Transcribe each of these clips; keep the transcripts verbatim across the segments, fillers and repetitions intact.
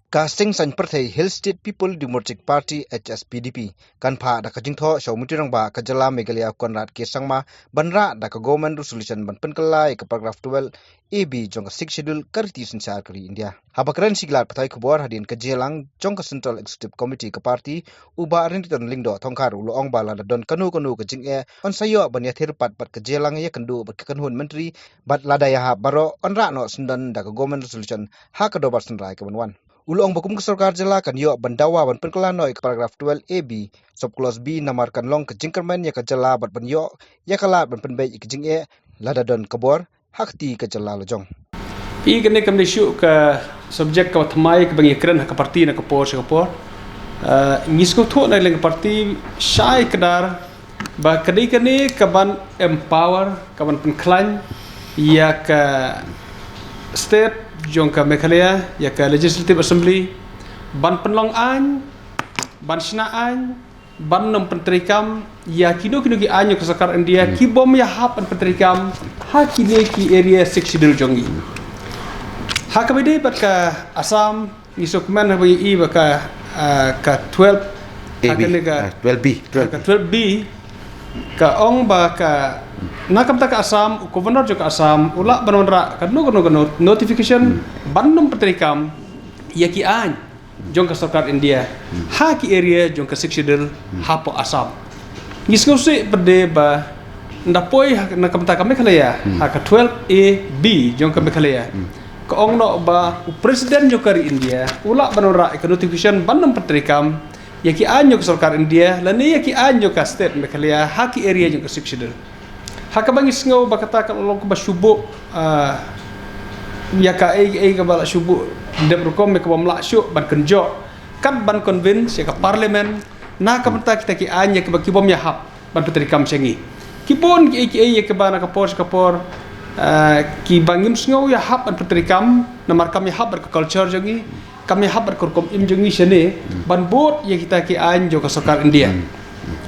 Ka Seng Saiñ Pyrthei Hill State People Democratic Party, H S P D P, kan phah da ka jingthoh sha u Myntri Rangbah ka jylla Meghalaya Conrad K Sangma ban rah da ka Government Resolution ban pynkylla ïa ka paragraph twelve A B jong ka Sixth Schedule ka riti synshar ka ri India. Haba kren sha ki lad pathai khubor hadien ka jingïalang jong ka Central Executive Committee ka party, u Bah Ranjithan Lyngdoh Thongkhar u la ong ba lada don kano kano ka jingeh, yn sa ïoh ban ïathir pat bad ka jingïalang ïakynduh bad ka kynhun myntri, bad lada ïahap baroh, yn rah noh syndon da ka Government Resolution ha ka dorbar synrai kaban wan. U la ong ba kum ka sorkar jylla kan ïoh ban dawa ban pynkylla noh ïa ka paragraph twelve A B, sub clause B, namar kan long ka jingkyrmen ïa ka jylla bad ban ïoh ïa ka lad ban pynbeit ïa ka jingeh lada don ka bor ha kti ka jylla lajong. I kane kam dei shuh ka subject kaba thymmai kaba ngi kren ha ka party na ka por sha ka por. Ah, ngi sngewthuh na liang ka party shai kdar ba ka dei kane kaban empower, kaban pynkhlaiñ ïa ka state jong ka Meghalaya, ïa ka Legislative Assembly, ban pynlong aiñ, ban shna aiñ, ban nym pyntreikam ïa kino kino ki aiñ jong ka sorkar India ki bym ïahap ban pyntreikam ha kine ki area Sixth Schedule jong ngi. Ha kaba ïadei bad ka Assam, ngi sngewkmen haba ngi i ba ka, ah, ka twelve, ha kane ka, ah, twelve B, ha ka twelve B, ka ong ba ka, na ka bynta ka Assam, u Governor jong ka Assam u lah ban wanrah kano kano ka no-, notification ban nym pyntreikam ïa ki aiñ jong ka sorkar India ha ki area jong ka Sixth Schedule hapoh Assam. Ngi sngewsih pat de ba nda poi ha, na ka bynta ka Meghalaya, ha ka twelve A B jong ka Meghalaya, ka ong noh ba u President jong ka ri India u lah ban wanrah ïa ka notification ban nym pyntreikam ïa ki aiñ jong ka sorkar India lane ïa ki aiñ jong ka state Meghalaya ha ki area jong ka Sixth Schedule. Ha kaba ngi sngew ba kata ka long kaba shu buh, ah, ïa kaei kaei kaba la shu buh dep rukom ïa kabym lah shuh ban kynjoh, kat ban convince ïa ka Parliament na ka bynta kita ki aiñ ïa kaba ki bym ïahap ban pyntreikam sha ngi. Ki bun kiei kiei ïa kaba na ka por sha ka por, ah, kiba ngim sngew ïahap ban pyntreikam namar kam ïahap bad ka culture jong ngi, kam ïahap bad ka rukom im jong ngi shane ban bud ïa kita ki aiñ jong ka sorkar India.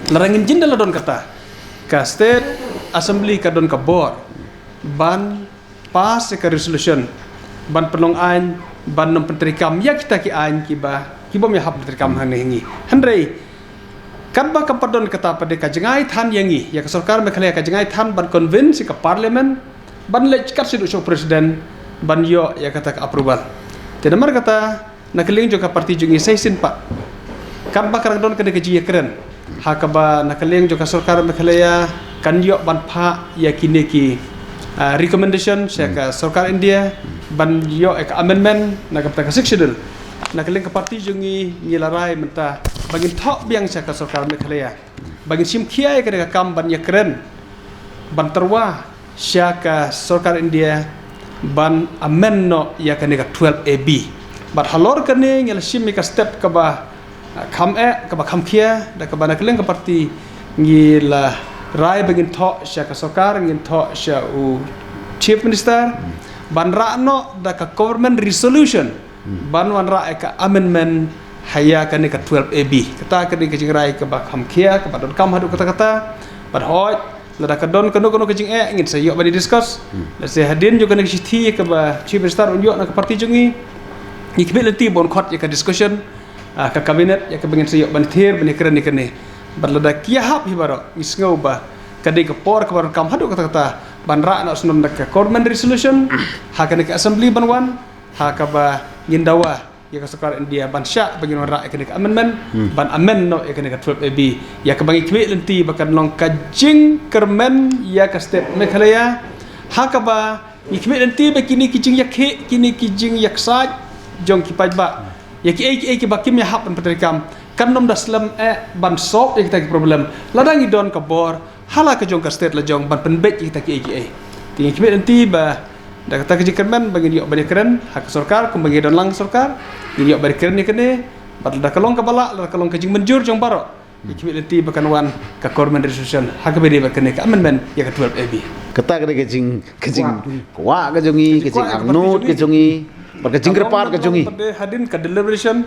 Lada ngin jin da la don kata, ka State Assembly ka don ka bor ban pass ïa ka resolution ban pynlong aiñ ban nym pyntreikam ïa kita ki aiñ kiba ki bym ïahap pyntreikam hangne ha ngi. Hynrei katba kam pat don kata pat de ka jngai than ïa ngi, ïa ka sorkar Meghalaya ka jngai than ban convince ïa ka Parliament ban leit kat sha u President ban ïoh ïa kata ka approval. Te namar kata, na ka liang jong ka party jong ngi sa shisien pat, katba ka dang don kane ka jingïakren, ha kaba na ka liang jong ka sorkar Meghalaya kan ïoh ban phah ïa kine ki, ah, recommendation sha ka sorkar India ban ïoh ïa ka amendment na ka bynta ka Sixth Schedule. Na ka liang ka party jong ngi, ngi la rai mynta ba ngin thoh biang sha ka sorkar Meghalaya ba ngin shim khia ïa kane ka kam ban ïakren, ban tyrwa sha ka sorkar India ban amend noh ïa kane ka twelve A B. Bad halor kane ngi la shim ïa ka step kaba, ah, kham eh, kaba kham khia, da kaba na ka liang ka party ngi la rai ba ngin thoh sha ka sorkar, ngin thoh sha u Chief Minister ban rah noh da ka government resolution ban wanrah ïa ka amendment ha ïa kane ka twelve A B. Kata ka dei ka jingrai kaba kham khia, kaba donkam haduh katta katta. Bad hooid, lada ka don kano kano ka jingeh, ngin sa ïoh ban discuss. Lehse hadien jong kane ka shithi kaba Chief Minister un ïoh na ka party jong ngi, ngi khmih lynti ban khot ïa ka discussion, ah, ka cabinet, ïa kaba ngin sa ïoh ban thied, ban ïakren ïa kane. Bad lada ki ïahap hi baroh, ngi sngew ba ka dei ka por kaba donkam haduh katta katta ban rah noh syndon da ka government resolution ha kane ka assembly ban wan, ha kaba ngin dawa ïa ka sorkar India ban shah ba ngin wanrah ïa kane ka amendment, ban amend noh ïa kane ka twelve A B, ïa kaba ngi khmih lynti ba kan long ka jingkyrmen ïa ka state Meghalaya, ha kaba ngi khmih lynti ba kine ki jingïakhih, kine ki jingïaksaid jong ki paidbah, ïa kiei kiei kiba kim ïahap ban pyntreikam, kan nym da slem eh ban solve ïa kita ki problem lada ngi don ka bor ha la ka jong ka state la jong ban pynbeit ïa kita kiei kiei. Te ngi khmih lynti ba da kata ka jingkyrmen ba ngin ïoh ban ïakren ha ka sorkar, kumba ngi don lang sorkar, ngin ïoh ban ïakren ïa kane, bad lada ka long kaba lah, lada ka long ka jingmynjur jong baroh, ngi khmih lynti ba kan wan ka government resolution ha kaba ïadei bad kane ka amendment ïa ka twelve A B. Kata ka dei ka jing, ka jing, kwah ka jong ngi, ka jingangnud ka jong ngi, bad ka jingkyrpad ka jong ngi. Hadien ka deliberation,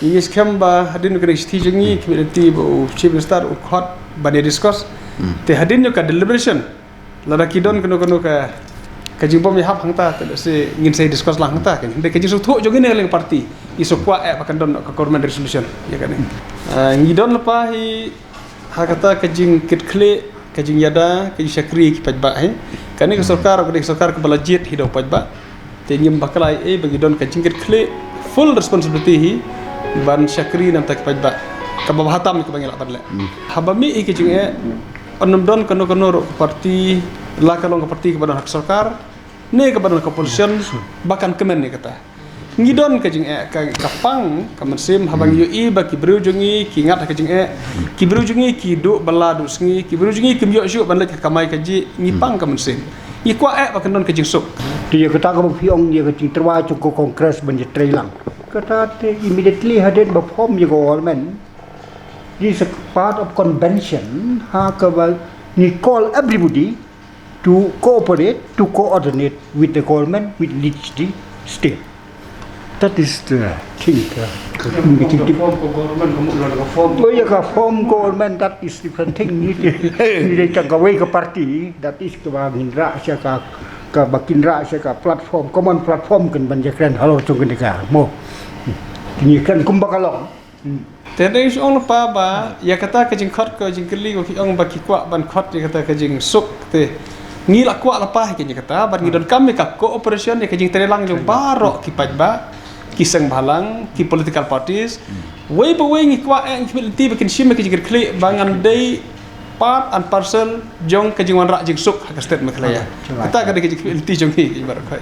ngi skhem ba hadien kane ka shithi jong ngi, khmih lynti ba u Chief Minister u khot ban ïa discuss. Te hadien ka deliberation, lada ki don kano kano ka Ka jingbym ïahap hangta te lehse ngin sa discuss lang hangta kan. Hynrei ka jingsngewthuh jong ngi ne leng party, ngi sngewkwah eh ba kan don ka government resolution ïa kane. Ah, ngi don lypa hi ha kata ka jingkitkhlieh, ka jingïada, ka jingshakri ki paidbah hi. Kane ka sorkar, kane ka sorkar kaba la jied hi da u paidbah. Te ngim bakla ei ei ba ngi don ka jingkitkhlieh, full responsibility hi ban shakri na ka bynta ki paidbah. Kaba bha tam kaba ngi lah ban leh. Haba mih hi ka jingeh, ym don kano kano ruh ka party, la ka long ka party kaba don ha ka sorkar ne kaba don ha ka opposition, ba kan kmen ïa kata. Ngi don ka jingeh, ka, ka pang ka mynsiem haba ngi ïohi ba ki briew jong ngi ki ngat ha ka jingeh, ki briew jong ngi ki duh bylla duh sngi, ki briew jong ngi kim ïoh shuh ban leit ka kamai kajih, ngi pang ka mynsiem. Ngi kwah eh ba kan don ka jingsuk. Te ïa kata kaba phi ong ïa ka jingtyrwa jong ka Congress ban ïatrei lang, kata te immediately hadien ba form ïa ka government, this is a part of convention, ha kaba ngi call everybody to cooperate, to coordinate with the government which leads the state. That is the thing. Uh, form ka government, ka mut la ka form. Oh, ïa ka form government, that is different thing. Ngi dei tang kawei ka party, that is kaba ngin rah sha ka, kaba kin rah sha ka platform, common platform kan ban ïakren halor jong kane ka mo. Ngi kren kumba ka long. Te dei shu ong lypa ba ïa kata ka jingkhot, ka jingkylli ba phi ong ba ki kwah ban khot ïa kata ka jingsuk, te ngi la kwah lypa hi kane kata, bad ngi donkam ïa ka cooperation, ïa ka jingtrei lang jong baroh ki paidbah, ki seng bhalang, ki political parties. Wei pa wei ngi kwah eh, ngi khmih lynti ba kin shim ïa ka jingkitkhlieh ba ngan dei part and parcel jong ka jingwanrah jingsuk ha ka state Meghalaya. Kata ka dei ka jingkhmih lynti jong ngi, ka jingwanrah khwai.